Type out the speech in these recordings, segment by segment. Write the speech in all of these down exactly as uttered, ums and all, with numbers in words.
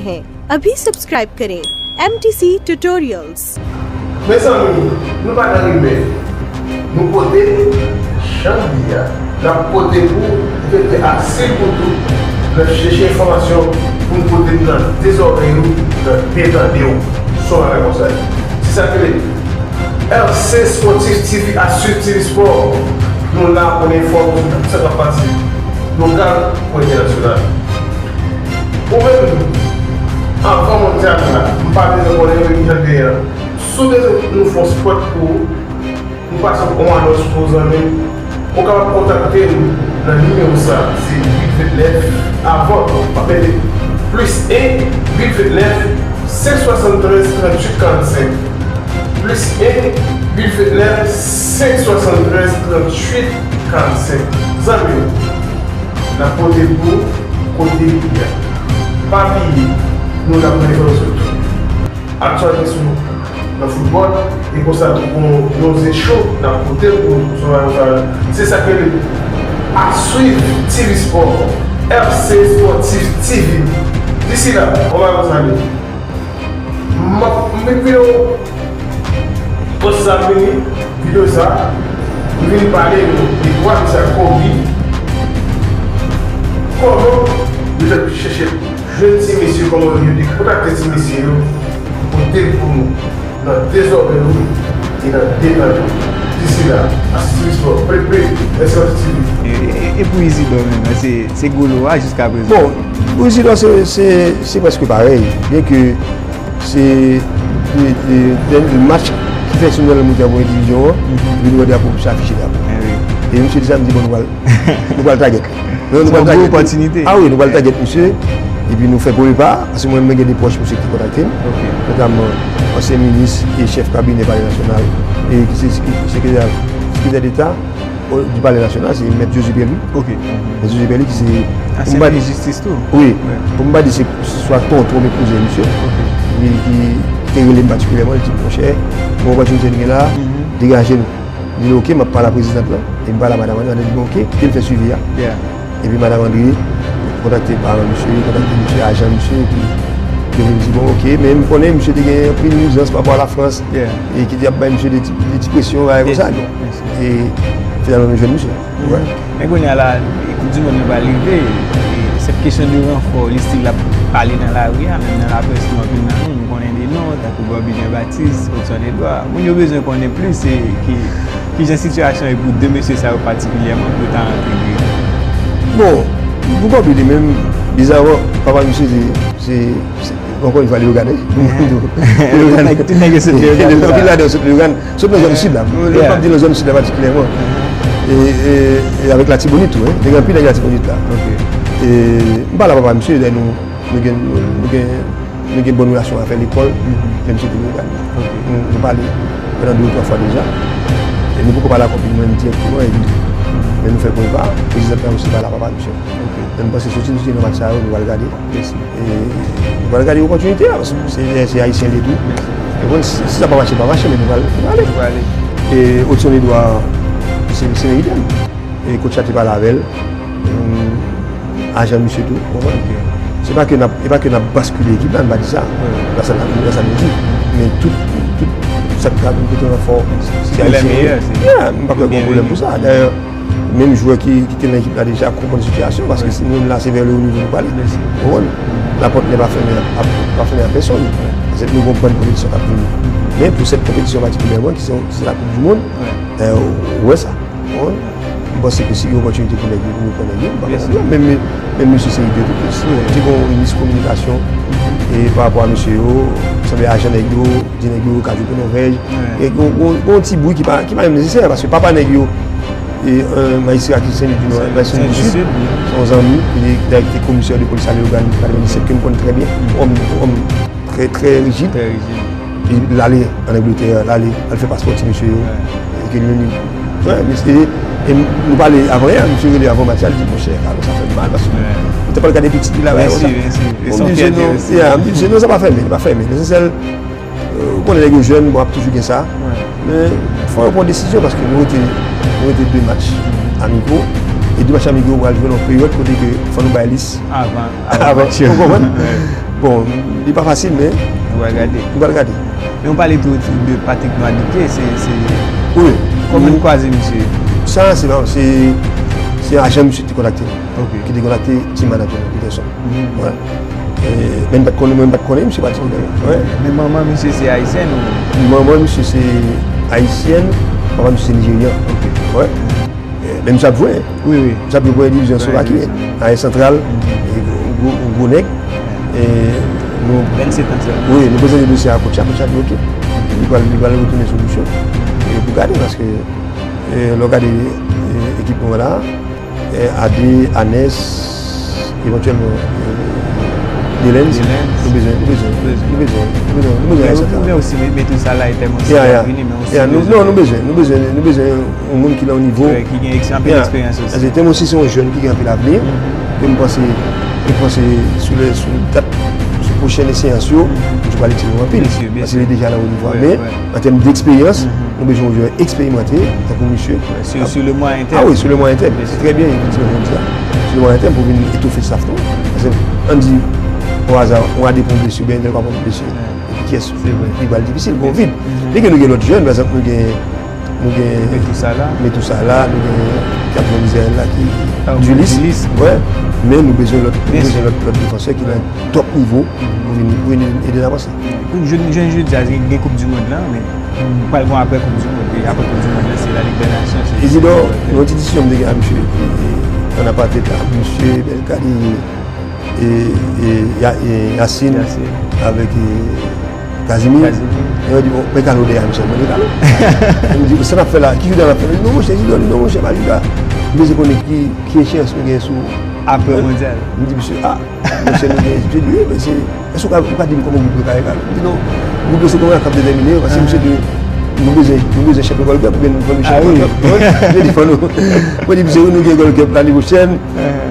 हैं, अभी सब्सक्राइब करें MTC tutorials. Mezanmi, nou pa nan rimè. Nou pote l jan l ye a. N ap pote pou ou, nou te ase pou tou. N ap chèche enfòmasyon pou n pote l nan de zòrèy ou, nan de tande w. Se yon bagay konsa. Se sa k rele R C Sportif T V, a swiv T V Sport. Nou la pou n enfòme w sou tout sa k ap pase lokal kou entènasyonal. Ou menm, anvan mondyal la, m pa bezwen konnen ki jan l genyen an. Si w bezwen nou fè yon spòt pou ou, nou pase yon anons pou ou zanmi m, ou kapab kontakte m nan nimewo sa, se uit vennèf, avan, w ap mete plis en, uit vennèf, senk swasanntrèz, tranntuit, karannsenk. Plis en, uit vennèf, senk swasanntrèz, tranntuit, karannsenk. Zanmi m, n ap pote l pou ou kote w ye a. Pa bliye, nou la pou enfòme w sou tout aktyalite sou nan foutbòl, e konsa tou pou yon ze cho, n ap pote l pou ou sou Mayo Fayon. Se sa k rele A swiv T V Sport, R C Sportif T V. D'ici là, on va vous aller. M ap, m vin videyo, pòs sa vini, videyo sa, m vin pale nou de dwa misye ak Kobe. Kòman yo t ap chèche jwenn ti mesye, kòman yo te kontakte ti mesye yo, pou pote l pou nou, nan de zòrèy nou, e nan de tan nou. D'ici là, a swiv Sport, play, play, S F T V. E, e, e pou Isidor menm, se, se golo a jiskaprezan. Bon, pou Isidor, se, se, se prèske parèy. Byen ke se de, de, de, de match ki fè sou nan montè pou endivizyon an, epi nou wè drapo misye afiche drapo. E misye di sa, m di, bon, nou pral, nou pral target li. Non, nou pral target li. Ah wi, nou pral target misye. Epi nou fè premye pa, paske mwen menm gen de pwòch misye ki kontakte m, notamman ansyen minis e chèf kabinè Palè Nasyonal, e ki se sekretè, sekretè deta di Palè Nasyonal, se Mèt Josué Pierre-Louis. Mèt Josué Pierre-Louis ki se, pou m pa di, wi, pou m pa di se swa tonton oubyen kouzen misye, ki, ki te rele m patikilyèman, li di, monchè, gen yon opòtinite n gen la, degaje nou. Li di, oke, m ap pale a prezidant lan, e m pale a madanm André, li di, bon, oke, kite l fè swivi a. Epi madanm André kontakte paran misye, kontakte misye, ajan misye, epi yo vin di, bon, oke, men m konnen misye te gen anpil nizans pa rapò a Lafrans, e ki te ap bay misye de ti, de ti presyon, bagay konsa. E finalman, nou jwenn misye. Men kounye a la, e, Koup di Mond nan pral rive, e, se kesyon de ranfò, li still ap pale nan lari a, menm nan laprès nou, anpil nan nou, nou konnen de non, tankou Bobby Jean Baptiste, Hudson Edouard. Moun yo bezwen konnen plis, se ki, kijan sitiyasyon ye pou de mesye sa yo patikilyèman, pou yo ta rantre gri. Bon, pou Bobby li menm, bizaman, papa misye se, se, se, ankò yon fwa, Leyogàn, wi. Tout nèg yo sot Leyogàn. Anpil ladan yo sot Leyogàn. Sot nan zòn sid la. Mwen p ap di nan zòn sid la patikilyèman. E, e, e avèk Latibonit tou, wi. Te gen anpil nèg Latibonit la. E m pale a papa misye, nou, nou gen, nou gen, nou gen bòn relasyon afè lekòl, lè misye te Leyogàn. Nou, nou pale pandan de ou twa fwa deja. E nou poko pale ak anpil moun dirèkteman, e, men nou fè premye pa, prezidant lan osi pale a papa misye. Men m panse soti nou te nan match sa yo, nou pral gade. E nou pral gade opòtinite a, paske se, se Ayisyen li ye tou. Ou konprann, si, si sa pa mache, pa mache, men nou pral, nou pral ale. E Hudson Edouard, se, se menm idèm. E coach la te pale avè l. Ajan misye tou, ou konprann. Se pa ke n ap, se pa ke n ap baskile ekip la, m pa di sa. Se pa sa, se pa sa nou di. Men tout, tout sa k ka vin pote ranfò, se Ayisyen yo ye. M pa kwè gen pwoblèm pou sa. Dayè, menm jwè ki, ki te nan ekip la deja konprann sitiyasyon, paske si nou menm la, se vè le wo nivo nou prale. Ou konprann? Lapòt nèg pa fèmen a, pa fèmen a pèsonn. Se nou konprann konpetisyon k ap vini. Men pou sèt konpetisyon patikilyèman, ki se, se la Coupe du Monde, ou wè sa. Ou konprann? M panse ke si gen opòtinite pou nèg yo, pou nou pran nèg yo, m pa gen pwoblèm. Menm, menm mesye Seyid yo tou, te gen yon miskominikasyon e pa rapò a mesye yo, sanble ajan nèg yo, di nèg yo yo ka jwe pou Nòvèj. E gon, gon, gon ti bri ki pa, ki pa menm nesesè, paske papa nèg yo, e, majistra ki Sen Lik di Nò, Sen Lik di Sid, se yon zanmi, li te, te komisè de polis a Leyogàn katrevenndisèt, ke m konn trè byen, yon òm, yon òm trè, trè rijid. Li, l ale ann Angletè, l ale, al fè paspò ti mesye yo. E ke li menm, li, wè, mesye, e nou pale avan yè, misye rele avan match la, li di, monchè, Carlos, sa fè m mal, paske ou te pral gade pitit li la, bagay konsa. M di, non, yeah, m di, non, sa pa fèmen, li pa fèmen. Lesansyèl, ou konnen nèg yo jèn, bon, ap toujou gen sa. Men, fò yo pran desizyon, paske nou rete, nou rete de match amiko, e de match amiko yo pral jwe nan yon peryòd kote ke fò nou bay lis avan, avan match yo. Ou konprann? Bon, li pa fasil, men. Nou pral gade. Nou pral gade. Men ou pale tou, tou de Patrick Noir Duquet, se, se... Wi. Kòman nou kwaze misye? Sa, se pa, se, se ajan misye te kontakte. Ok. Ki te kontakte Tim Manager, Peterson. Mhm. Wè. E, men m pa t konnen, mwen m pa t konnen misye Patrick. Ok. Wè. Men manman misye se ayisyèn ou? Manman misye se ayisyèn, papa misye se nijeryan. Ok. Wè. E, men misye ap jwe. Wi, wi. Misye ap jwe premyè divizyon Eslovakie. Premyè divizyon. Aryè santral, e, gwo, gwo, gwo nèg. E, nou... Vennsetan sèlman. Wi, nou prezante dosye a kotch la, kotch la di ok. Li pral, li pral retounen sou dosye. E pou gade, paske, e, lè w gade, e, ekip nou an la, e, Ade, Anes, evantyèlman, e, Delens. Delens. Nou bezwen, nou bezwen, nou bezwen, nou bezwen, nou bezwen aryè santral. Ou ouvè osi, Metsusala e Temon Sila vini, men osi... Ya, nou, non, nou bezwen, nou bezwen, nou bezwen yon moun ki nan yon nivo. Ki gen eks-, anpil eksperyans osi. Paske Temon Sila se yon jèn ki gen anpil avni, ke m panse, ke m panse sou le, sou dat, sou pwochèn eseyans yo, nou pral itilize anpil. Paske li deja nan yon nivo. Men, an tèm deksperyans, nou bezwen yon jwè eksperimante, tankou misye. Sur, sur le moyen terme. Ah wi, sur le moyen terme. Se trè byen, efektivman, nou di sa. Sur le moyen terme pou vin etoffe staff nou. Paske, ann di, o aza, yon Ade pran blesi, oubyen yon Delens pran blesi. Epi kiyès? Se vre. Li pral difisil, gon vid. Byen ke nou gen lòt jèn, pa egzanp, nou gen, nou gen Metsusala, nou gen Captain Israel la ki Dulis. Wè, men nou bezwen lòt, nou bezwen lòt, lòt defansè ki nan top nivo pou vin, pou vin ede n avanse. Kou-, jodi, jodi a, gen Koup di Mond lan, men pral gon apre Koup di Mond. E apre Koup di Mond lan, se Lalig dè Nasyon, se... Izidò, se yon ti diskisyon m te gen ak misye, e, e, ann apartèt la, misye Belkadi, e, e, Ya-, e, Yassin, avèk, e, Kazimi. Kazimi. E yo di, bon, men Kalo dèyè misye, mwen di, Kalo. M di, sa n ap fè la, ki jouda n ap fè? Li di, non, monchè, Izidò, li di, non, monchè, pa jouda. M bezwen konnen ki, ki echeyans nou gen sou... Apre mondyal. M di, misye, a, monchè, nou gen, misye di, wi, men se, èske ou ka, ou ka di m kòman gwoup yo ka ye, Kalo? M di, non, gwoup yo se kòman k ap detèmine yo, paske misye di, nou bezwen, nou bezwen chanpyon Gold Cup, oubyen nou fann nou chanpyon Gold Cup. Mwen di, fann nou, mwen di, misye, wi, nou gen Gold Cup lane pwochèn.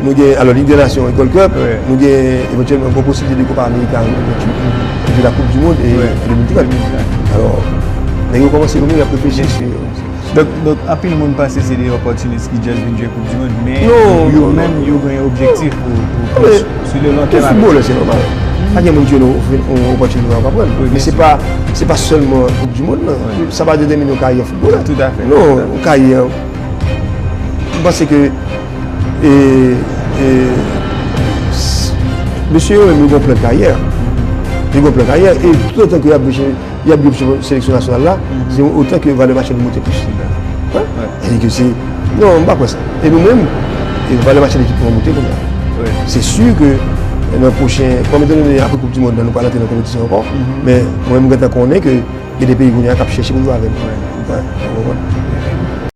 Nou gen, alò, Lig dè Nasyon e Gold Cup, nou gen evantyèlman bon posiblite de Copa América an de mil venntuit, epi la Coupe du Monde e an de mil trant. Alò, nèg yo kòmanse yo menm y ap reflechi sou... Donk, donk, anpil moun panse se de opòtinis ki just vin jwe Koup di Mond, men yo menm, yo gen yon objektif pou, pou, pou, sou le long tèm avèk. Tout foutbolè, se nòmal. Pa gen moun ki jwenn yon, yon opòtinite, yo pa pran l. Men se pa, se pa sèlman Koup di Mond lan. Sa pa detèmine yon karyè foutbolè. Tout à fait. Non, yon karyè, m panse ke E, e, s-, mesye yo menm, yo gen plan karyè. Yo gen plan karyè. E toutotan ke y ap jwe, y ap jwe seleksyon nasyonal la, se otan ke valè mache nou monte plis. Wi. Sètadi ke se, non, m pa kwè sa. E nou menm, e valè mache ekip nou an monte kounye a. Wi. Se si ke nan pwochen, kòm etandone apre Koup di Mond lan, nou pral antre nan konpetisyon ankò, men mwen, m gentan konnen ke gen de peyi kounye a k ap chèche pou jwe avè nou. Wi. Wi, ou konprann?